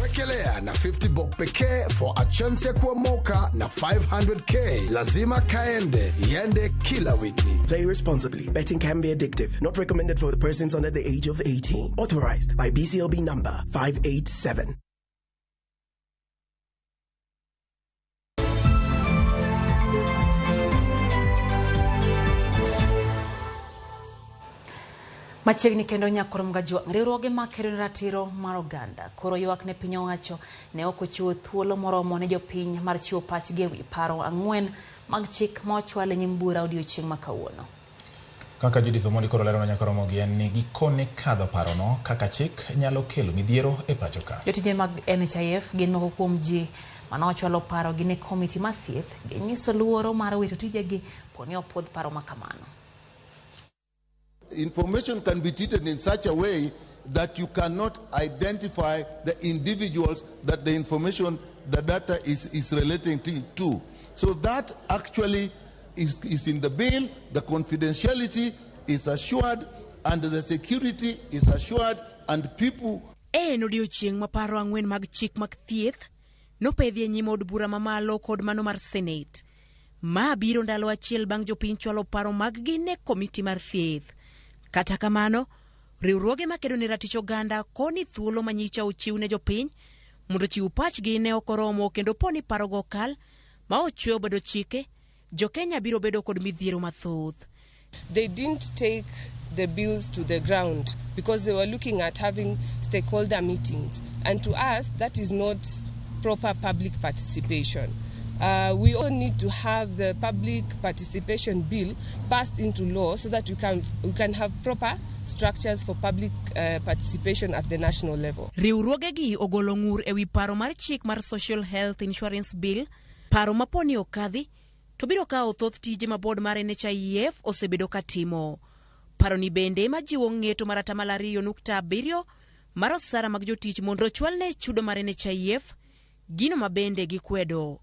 Wekelea na 50 bob pekee for a chance ya kuomoka na 500k. Lazima kaende, iende kila wiki. Play responsibly. Betting can be addictive. Not recommended for persons under the age of 18. Authorized by BCLB number 587. Machiegni kendo nyakoro Mgajwang', riwruoge makedo ne ratiro mar oganda koro ywak ne piny owacho ne ok ochiwo thuolo moromo ne jopiny mar chiwo pachgi ewi paro 4 mag chik ma ochwal e nyim bura odiochieng' ma kawuono. Kaka Judith Omondi koro lero na nyakoro Ramogi en ni gikone kadho parono kaka chik nyalo kelo midhiero e pacho ka. Jotije mag NHIF gin moko kuom ji manochwalo paro gi ne komiti mar thieth ginyiso luoro mar wito tijegi poni opuodh paro ma kamano. Information can be treated in such a way that you cannot identify the individuals that the information, the data is relating to. So that actually is in the bill. The confidentiality is assured and the security is assured and people... En odiochieng' ma paro 4 mag chik mag thieth nopedhi e nyim od bura mamalo kod mano mar Senate. Ma biro ndalo achiel bang' jopiny chwalo paro maggi ne komiti mar thieth. Kata kamano, riwruoge makedo ne ratich oganda koni thuolo manyicha ochiw ne jopiny mondo chiw pachgi ne ok oromo kendo poni parogo okal ma ochwe obedo chike, jo-Kenya biro bedo kod midhiero mathoth. They didn't take the bills to the ground because they were looking at having stakeholder meetings, and to us that is not proper public participation. We all need to have the public participation bill passed into law so that we can have proper structures for public participation at the national level. Riwruogegi ogolo ng'ur ewi paro mar chik mar Social Health Insurance Bill, paro maponi okadhi to biro kawo thoth tije ma board mar NHIF osebedo katimo. Paro ni bende majiwo ng'eto mar 2.7 mar osara mag jotich mondo ochwalne chudo mar NHIF, gino ma bende gikwedo.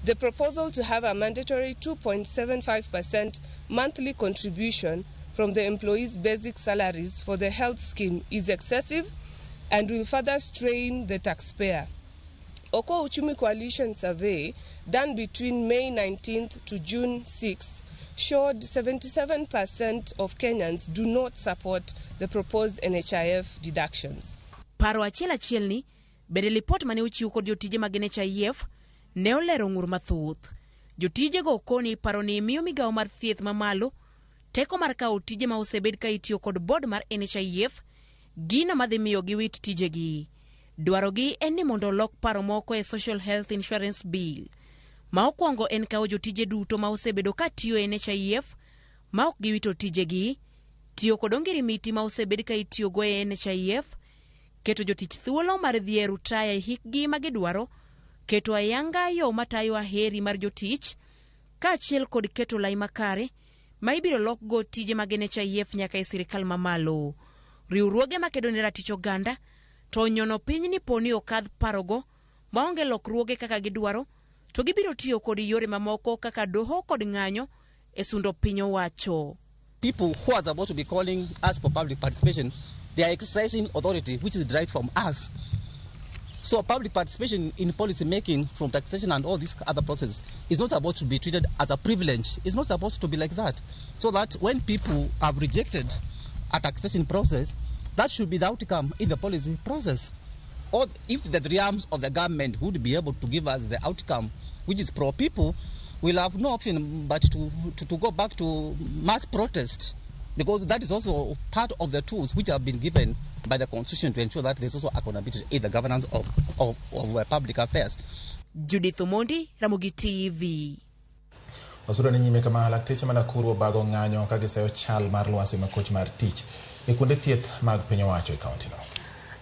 The proposal to have a mandatory 2.75% monthly contribution from the employees' basic salaries for the health scheme is excessive and will further strain the taxpayer. Okoa Uchumi Coalition survey done between May 19th to June 6th showed 77% of Kenyans do not support the proposed NHIF deductions. Paro achiel achiel ni bende lipot mane ochiw kod jotije mag NHIF ne olero ng'ur mathoth. Jotijego koni paro ni miyo migawo mar thieth mamalo teko mar kawo tije ma osebed ka itiyo kod board mar NHIF, gino madhi miyo giwit tijegi. Dwarogi en ni mondo olok paro moko e Social Health Insurance Bill. Ma okwongo en kawo jotije duto ma osebedo ka tiyo e NHIF ma ok giwito tijegi, tiyo kod ongirimiti ma osebed ka itiyogo e NHIF, keto jotich thuolo mar dhi e rutaya e hikgi ma gidwaro, keto ayanga yo matayo aheri mar jotich, kaachiel kod keto lai makare ma ibiro lokgo tije mag NHIF nyaka e sirikal mamalo. Riwruoge makedo ne ratich oganda to onyono piny ni poni okadh parogo maonge lokruoge kaka gidwaro, to gibiro tiyo kod yore mamoko kaka doho kod ng'anyo e sundo piny owacho. People who are supposed to be calling us for public participation, they are exercising authority which is derived from us. So public participation in policy making, from taxation and all these other processes, is not supposed to be treated as a privilege. It's not supposed to be like that. So that when people have rejected a taxation process, that should be the outcome in the policy process. Or if the three arms of the government would be able to give us the outcome, which is pro-people, we'll have no option but to go back to mass protest, because that is also part of the tools which have been given by the Constitution to ensure that there's also accountability in the governance of public affairs. Judith Omondi, Ramogi TV. Wasudo ni nyime kama lakteche ma Nakuru obago ng'anyo ka giseyo chal mar lwasi makoch mar tich e kuonde thieth mag piny owacho e kaunti no.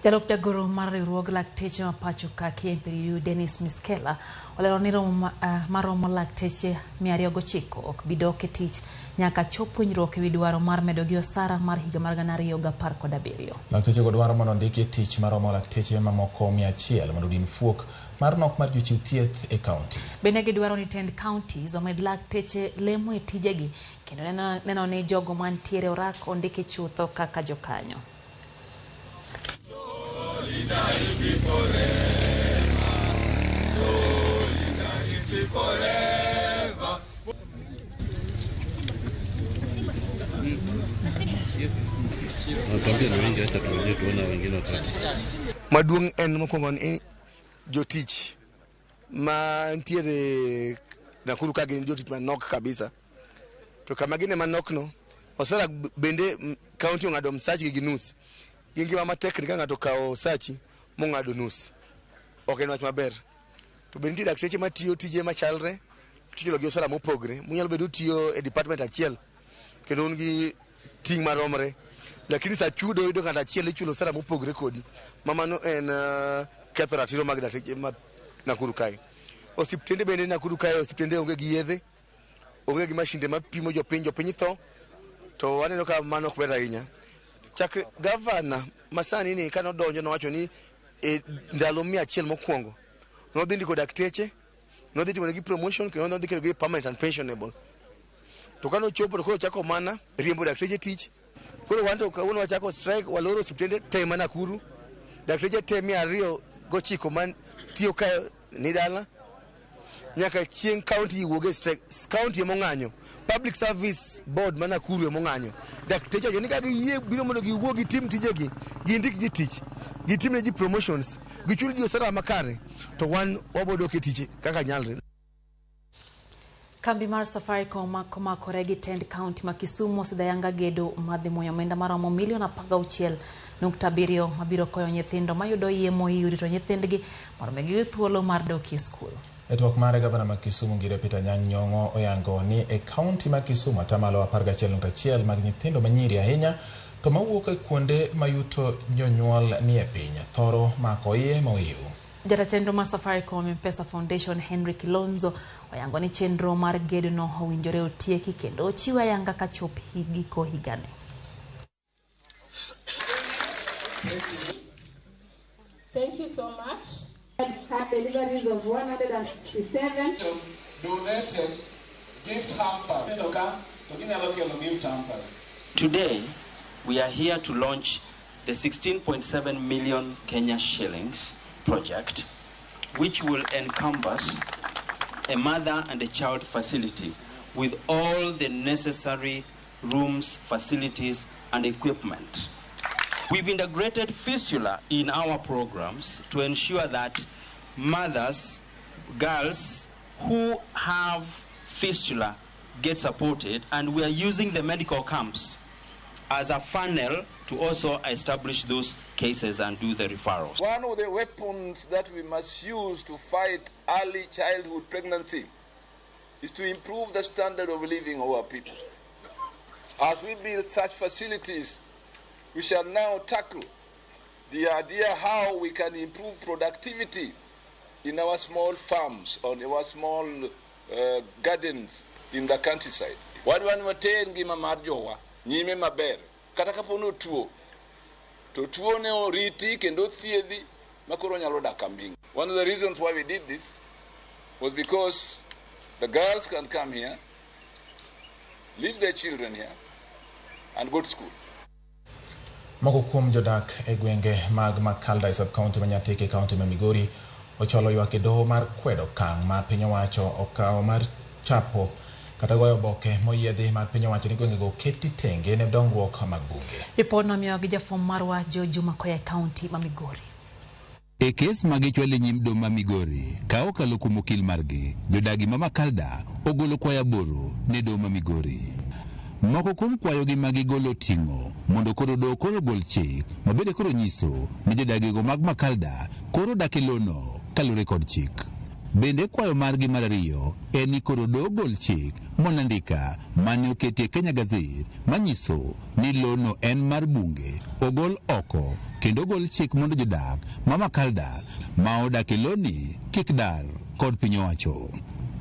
Jalup jagoro mar riwruog lakteche ma pacho ka KMPDU Dennis Miskela olero ni romo maromo lakteche 209 ok bi dok e tich nyaka chop winjruok ewi dwaro mar medo gi osara mar higa mar 2017. Lakteche go dwaro mondo ondiki e tich maromo lakteche mamoko 100 mondo odin fuok mar nok mar jochiw thieth e kaunti. Bende gidwaro ni tend counties omed lakteche lemo e tijegi kendo neno ni jogo mantiere orak ondiki chutho kaka jokanyo. Solidarity forever. Solidarity forever. Maduong' en mokwongo ni jotich ma ntiere Nakuru ka gin jotich manok kabisa. To kama gine manok no, osara bende county ong'ado msachgi gi nus. Gi ngima matek ni ka ng'ato okawo sachi mong'ado nus, ok en wach maber. To bende nitie dakteche matiyo tije machalre, tichulo gi osara mopogre. Munyalo bedo utiyo e department achiel kendo un gi ting' maromre, lakini sa chudo yudo ng'ato achiel ichulo osara mopogre kodi. Ma mano en ketho ratiro mag dakteche ma Nakuru kae. Osiptende bende Nakuru kae, osiptende onge gi yedhe, onge gi mashinde mapimo jopiny, jopiny tho. To waneno ka mano ok ber ahinya. Chakre gavana masani ni kanodonjo nowacho ni e ndalo 100 mokwongo nodhi ndiko dakteche, nodhi timonegi promotion kendo nodhi ketogi permanent and pensionable. To kanochopo to koro ochako mana riembo dakteche tich. Koro wan to kawuono wachako strike, waloro osiptende te ma Nakuru. Dakteche te 209 man tiyo kae ni dala. Nyaka chieng' county wuog e strike, county ema ong'anyo, Public Service Board ma Nakuru ema ong'anyo. Dakteche owacho ni ka giyie biro mondo giwuog gitim tijegi, gindik ji tich, gitim ne ji promotions, gichul ji osara makare, to wan wabiro dok e tich kaka nyalre. Kambi mar Safaricom komakore gi tend county ma Kisumu osedhi gedo madhi muoyo omenda maromo milion 16.7 mabiro konyo nyithindo mayudo iye mohiu rito nyithindgi mondo omigi thuolo mar dok e skul. E twak mare, gavana ma Kisumu Ngire Peter Anyang' Nyong'o oyango ni e kaunti ma Kisumu atamalo 11.1 mag nyithindo manyiri ahinya to mawuok e kuonde ma yuto jonyuol ni e piny thoro mako iye mohiu. Jata chenro mar Safaricom M-Pesa Foundation Henry Kilonzo oyango ni chenro mar gedo no owinjore otieki kendo ochiwe ayanga kachop giko higani. Thank you so much. Had deliveries of 157. Donated gift hampers. Gift hampers. Today, we are here to launch the 16.7 million Kenya shillings project, which will encompass a mother and a child facility with all the necessary rooms, facilities, and equipment. We've integrated fistula in our programs to ensure that mothers, girls who have fistula get supported, and we are using the medical camps as a funnel to also establish those cases and do the referrals. One of the weapons that we must use to fight early childhood pregnancy is to improve the standard of living of our people. As we build such facilities, we shall now tackle the idea how we can improve productivity in our small farms, on our small gardens in the countryside. Wadwa ni water ngima mar jowa nyime maber kata kapo ni otuo to tuo ne oriti kendo thiedhi makoro nyalo dak aming'a. One of the reasons why we did this was because the girls can come here, leave their children here, and go to school. Moko kuom jodak e gwenge mag Makalda e sub-county ma Nyatike e county ma Migori ochwalo ywak e doho mar kwedo okang' ma piny owacho okawo mar chapo kata goyo oboke moyiedhi mar piny owacho ni gwengego oketi tenge ne dongruok mag bunge. Ripodno miyowa gi jafwambo marwa George Juma koa e kaunti ma Migori. E kes ma gichwalo e nyim doho ma Migori ka okalo kuom okil margi, jodagi ma Makalda ogolo kwayo aboro ne doho ma Migori. Moko kuom kwayogi ma gigolo ting'o mondo koro doho koro gol chik ma bende koro nyiso ni jodagigo mag Makalda koro dak e lono kaluwore kod chik. Bende kwayo margi mar ariyo en ni koro doho gol chik monandika mane oketi e Kenya Gazette manyiso ni lono en mar bunge ogol oko kendo ogol chik mondo jodak ma Makalda ma odak e loni kik dar kod piny owacho.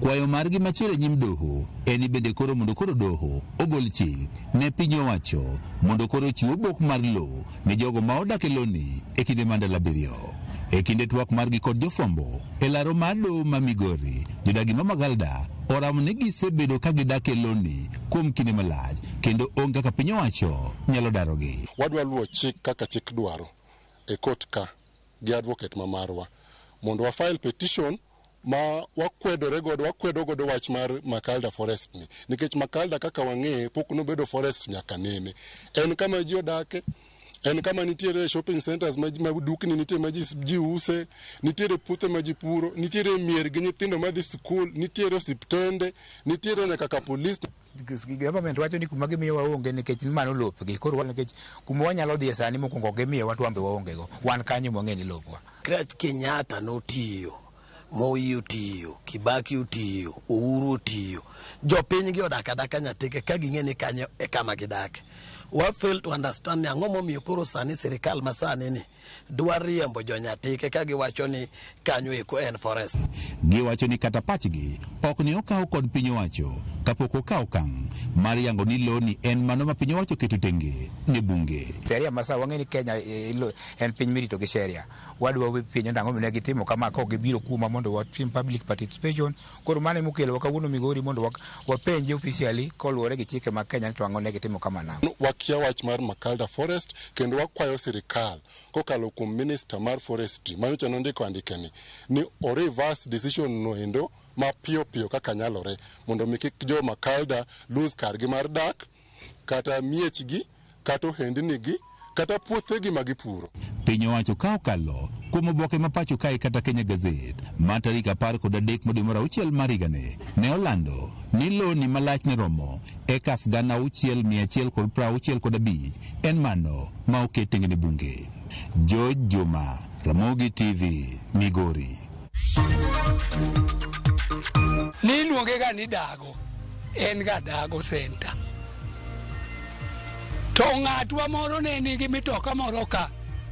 Kwayo margi machielo e nyim doho en ni bende koro mondo koro doho ogol chik ne piny owacho mondo koro ochiw obok mar lowo ne jogo ma odak e loni e kinde mar ndalo abiriyo. E kinde twak margi kod jofwambo e laro mar doho ma Migori, jodagi ma Makalda oramo ni gisebedo ka gidak e loni kuom kinde malach kendo onge kaka piny owacho nyalo darogi. Wadwa luwo chik kaka chik dwaro e court ka gi advocate ma marwa mondo wa file petition ma wakwedore godo wakwedo godo wach mar Makalda forest ni nikech Makalda kaka wang'eye pok nobedo forest nyaka nene. En kama ji odake, en kama nitiere shopping centers ma dukni nitie ma ji use, nitiere puothe ma ji puro, nitiere mier gi nyithindo madhi sikul, nitiere osiptende, nitiere nyaka ka polis. Government wacho ni kuma gimiyo waonge nikech mano lopgi. Koro nikech kuma wanyalo dhiye sani mokwongo gimiyowa to wan be waonge go. Wan kanyo mwang'e ni lopwa. Krach Kenyatta notiyo, Moi otiyo, Kibaki otiyo, Uhuru otiyo. Jopiny gi odak adaka Nyatike ka ging'e ni kanyo e kama gidake. Wa fail to understand ni ang'o momiyo koro sani sirikal masani ni dwa riembo jo Nyatike ka giwacho ni kanyo eko en forest. Giwacho ni kata pachgi ok ne okaw kod piny owacho kapok okaw okang' mar yango ni loni en mano ma piny owacho keto tenge ne bunge. Sheria ma sa wang'e ni Kenya en piny mirito gi sheria. Wadwa piny nang'o ne gitimo kama ka ok gibiro kuma mondo watim public participation. Koro mano emokelowa kawuono Migori mondo wapenje officially koluwore gi chike mag Kenya ni to ang'o ne gitimo kama nang'o. Wakia wach mar Makalda forest kendo wakwayo sirikal kokalo kuom minister mar forestry manyocha nondiko andike ni o reverse decision no endo mapiyo piyo kaka nyalore mondo mi kik jo Makalda lose kargi mar dak kata miechgi kata ohendnigi kata puothegi ma gipuro. Piny owacho ka okalo kuom oboke ma pacho kae kata Kenya Gazette ma tarik 13 dwe mar auchiel mar higani ne olando ni loni malach ne romo ekas 6,165 en mano ma oket tenge ne bunge. George Juma, Ramogi TV, Migori. Niluonge ga ni Dago, en ga Dago Center. To ng'atwa moro ne nigi mitoka moro ka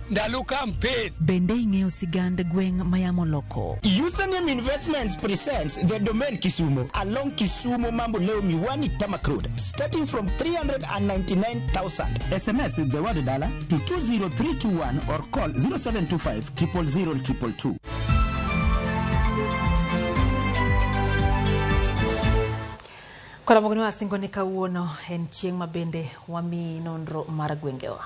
Ndalo campaign. Bende ing'eyo sigand gweng' ma yamo loko? Username Investments presents the Domain Kisumu along Kisumu Mamboleo Miwani Tarmac Road, starting from 399,000. SMS the word dollar to 20321 or call 0725 000 222. Koro ni wasingo ni kawuono en chieng' ma bende wamiyi nonro mar gwengewa.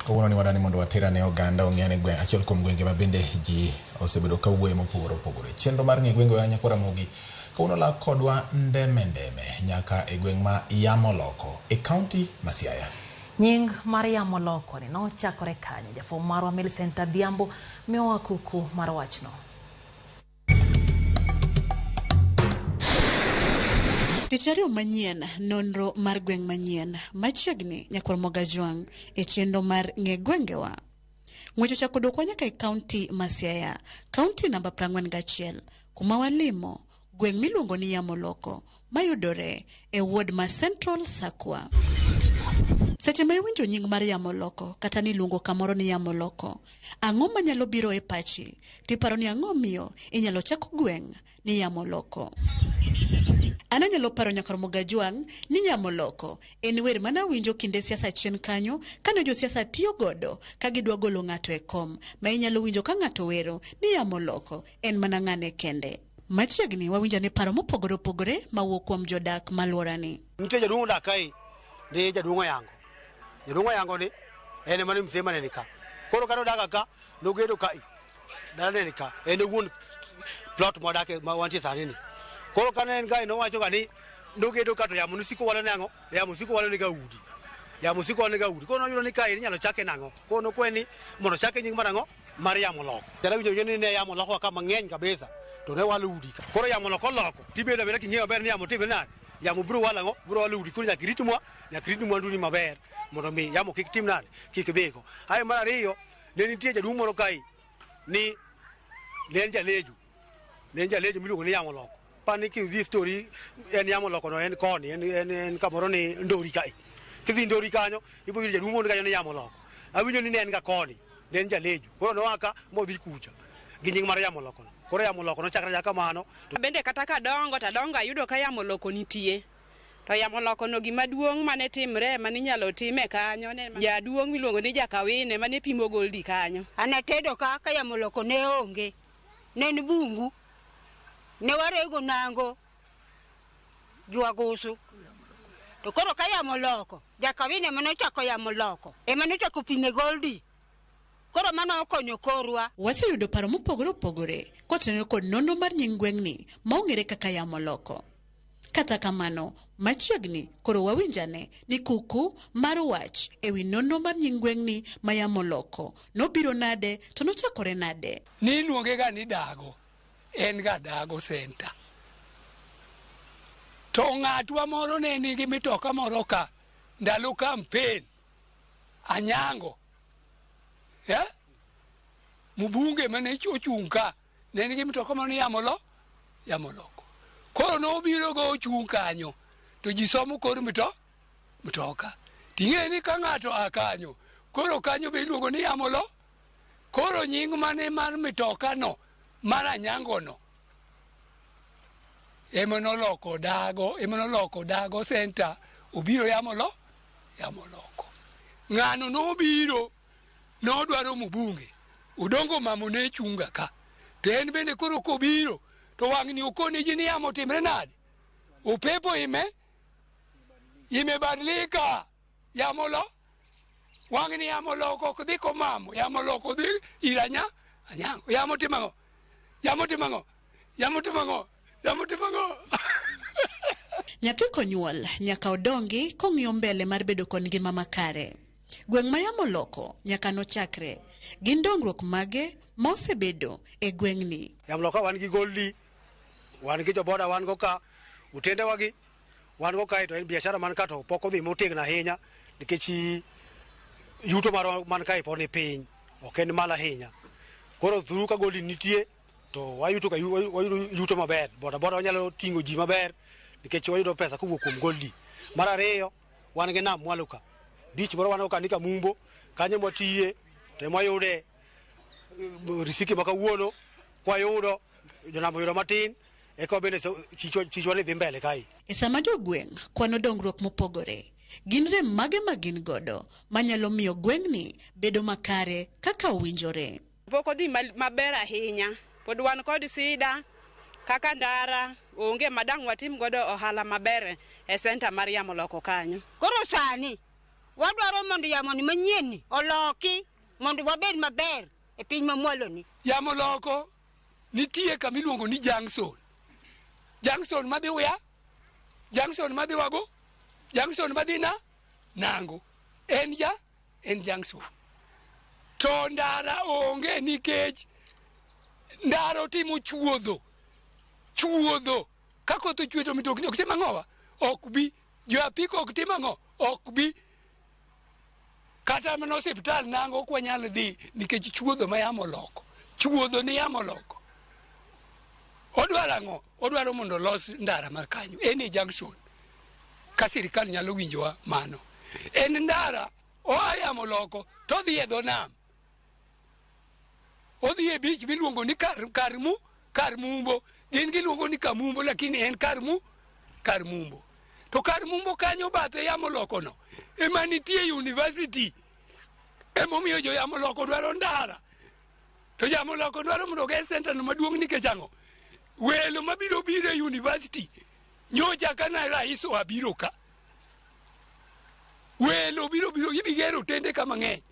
Kawuono ni wadani mondo waterane oganda ong'e gweng' achiel kuom gwenge ma bende ji osebedo ka wuoye mopogore opogore. Chenro mar ng'e gwengewa nyakwara Ramogi kawuono lak kodwa ndeme ndeme nyaka e gweng' ma Yamoloko e kaunti ma Siaya. Nying mar Yamoloko ni nochakore kanye? Jafwambo marwa Millicent Adhiambo miyowa kuku mar wachno. Tich ariyo manyien, nonro mar gweng' manyien machiegni nyakwar Mogajwang' e chenro mar ng'e gwengewa. Ng'wech ochako dwokwa nyaka e kaunti ma Siaya, kaunti namba 41, kuma walimo gweng' miluongo ni Yamoloko mayudore e ward ma Central Sakwa. Seche ma iwinjo nying mar Yamoloko kata niluongo kamoro ni Yamoloko, ang'o manyalo biro e pachi? Tiparo ni ang'o miyo inyalo chak gweng' ni Yamoloko? An anyalo paro nyakwar Mogajwang' ni Yamoloko en wer mane awinjo kinde siasa chien kanyo kane josiasa tiyo godo ka gidwa golo ng'ato e kom, ma inyalo winjo ka ng'ato wero ni Yamoloko en mana ng'ane kende. Machiegni wawinjo ane paro mopogore opogore mawuok kuom jodak maluorani. Nitie jaduong' odak kae ni jaduong' Oyango. Jaduong' Oyango ni en ema ni mzee mane ni ka. Koro kane odak ka nogedo kae. Dalane ni ka. En e wuon plot mwadake ma wantie sani ni. Koro kane en kae nowacho ga ni nogedo ka to yamo nosiko walo ne ang'o? Yamo siko walo ne ga udi. Yamo siko walo ne ga udi. Koro noyudo ni kae inyalo chake nang'o? Koro nokwe ni mondo chake nying mar ang'o? Mar Yamoloko. Jara winjo ni ne Yamoloko ka mang'eny kabisa. To ne walo udi ka. Koro Yamoloko loko. Tibedo abeda king'eyo maber ni yamo timre nade? Yamo biro walo ang'o? Biro walo udi. Koro nyaka irit mwa, nyaka irit mwanduni maber mondo mi yamo kik tim nade? Kik dhigo. Ae mar ariyo, ne nitie jaduong' moro kae ni ne en jalejo. Ne en jalejo miluongo ni Yamoloko. Pani kidhi story en Yamoloko no en koni en kamoro ni Ndori kae. Kidhi Ndori kanyo ibiro yudo jaduong' moro kanyo ni Yamoloko. Awinjo ni ne en ga koni, ne en jalejo. Koro noa ka modhi kucha gi nying mar Yamoloko no. Koro Yamoloko nochakre achaka kamano. Bende kata kadongo tadongo ayudo ka Yamoloko nitie. To Yamoloko no gima duong' mane timre mane inyalo time kanyo ne jaduong' miluongo ni Jakawine mane pimo goldi kanyo. An atedo ka ka Yamoloko ne onge. Ne en bungu. Ne warego nango jwagusu. To koro ka Yamoloko, Jakawine ema nochako Yamoloko. Ema nochako pime goldi. Koro mano okonyo korwa. Waseyudo paro mopogore opogore kotenore kod nonro mar nying gweng'ni ma ong'ere kaka Yamoloko. Kata kamano, machiegni koro wawinjane ni kuku mar wach ewi nonro mar nying gweng'ni ma Yamoloko nobiro nade to nochakore nade? Ni iluonge ga ni Dago. En ga Dago Center. To ng'atwa moro ne nigi mitoka moro ka ndalo campaign Anyango. Yeah? Mbunge mane ochung' ka ne nigi mitoka moro ni Yamoloko. Koro nobiro go ochung' kanyo to ji somo kor mtoka. Ting'e ni ka ng'ato a kanyo, koro kanyo be iluongo ni Yamolo. Koro nying mane mar mitoka no mar Anyango no ema noloko Dago, ema noloko Dago Center obiro Yamoloko. Ng'ano nobiro nodwaro mbunge. Odongo mamo ne chunga ka. To en bende koro kobiro to wang'ni okone ji ni yamo timre nade? Upepo imebadilika. Yamolo wang'ni Yamoloko ok dhi komamo. Yamoloko dhi ir Anyango. Yamo timo ang'o? Yamo timo ang'o? Yamo timo ang'o? Yamo timo ang'o? Nyathi konyuol nyaka odongi kong'iyo mbele mar bedo kod ngima makare. Gweng' ma Yamoloko nyaka nochakre. Gin dongruok mage ma osebedo e gweng'ni? Yamoloko wan gi goldi, wan gi joboda wan go ka, utendewa gi wan go kae to en biashara man ka to pok odhi motegno ahinya nikech yuto marwa man kae pod ni piny, ok en malo ahinya. Koro thuru ka goldi nitie to wayuto ka wayudo yuto maber. Boda boda wanyalo ting'o ji maber nikech wayudo pesa kowuok kuom goldi. Mar ariyo, wan gi nam mwalo ka. Beach moro wan go ka ni Kamumbo, kanyo mwatiye to ema wayude Risiki ma kawuono kwayudo jonam oyudo matin eka bende chichwa ni dhi mbele kae. E sama jogweng' kwano dongruok mopogore, gin rem mage ma gin godo manyalo miyo gweng'ni bedo makare kaka owinjore? Pok odhi maber ahinya. Pod wan kod sida kaka ndara onge madang' watim godo ohala maber e senta mar yamo loko kanyo. Koro sani wadwaro mondo yamoni manyien ni oloki mondo wabed maber e piny mamwalo ni. Yamo loko nitie kama iluongo ni junction. Junction madhi Uya, junction madhi Wago, junction madhi na Nango. En ja en junction. To ndara onge nikech ndara otimo chuodho. Chuodho. Ka koth ochwe to mitokni ok tim ang'owa? Ok bi. Jo apiko ok tim ang'o? Ok bi. Kata mana osiptal Nango ok wanyal dhi nikech chuodho ma yamo oloko. Chuodho ni yamo oloko. Odwaro ang'o? Odwaro mondo olos ndara mar kanyo. En e junction. Ka sirikal nyalo winjowa mano. En ndara oa yamo loko to odhi e dho nam. Odhi e beach miluongo ni kar Mumbo. Gin giluongo ni Kamumbo lakini en kar Mumbo. To kar Mumbo kanyo bathe yamo loko no ema nitie university. Emomiyo jo yamo loko dwaro ndara. To yamo loko dwaro mondo oger center no maduong' nikech ang'o? Welo mabiro biro e university nyocha kana rais oa biro ka. Welo biro biro gibigero otende ka mang'eny.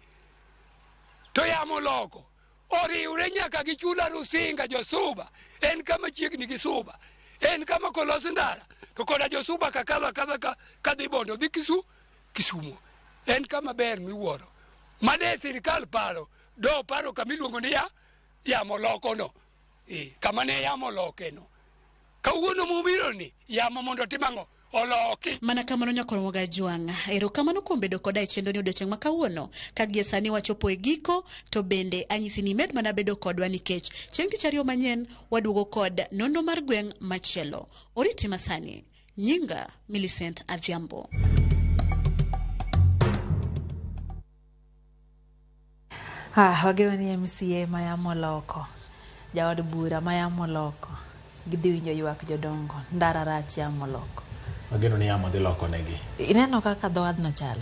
To yamo loko oriwre nyaka gi chula Rusinga josuba. En kama chiegni gi Suba. En kama kolos ndara to koda josuba ka kadho akadha ka kadhi Bondo dhi Kisumo. En kama ber miwuoro. Mane sirikal paro do paro kama iluongo ni yamo loko no. Kama ne yamo loke no. Kawuono mubiro ni yamo mondo otim ang'o? Oloki. Mana kamano nyakwar Mogajwang', erokamano kuom bedo koda e chenro ni odiochieng' ma kawuono. Ka gie sani wachopo e giko, to bende anyisi ni imed mana bedo kodwa nikech chieng' tich ariyo manyien waduogo kod nonro mar gweng' machielo. Oriti masani. Nyinga Millicent Adhiambo. Wageno ni MCA ma yamo loko, jaod bura ma yamo loko, gidhi winjo ywak jodongo, ndara rach yamo loko. Wageno ni yamo dhi loko negi. Ineno kaka dho wadhno chalo?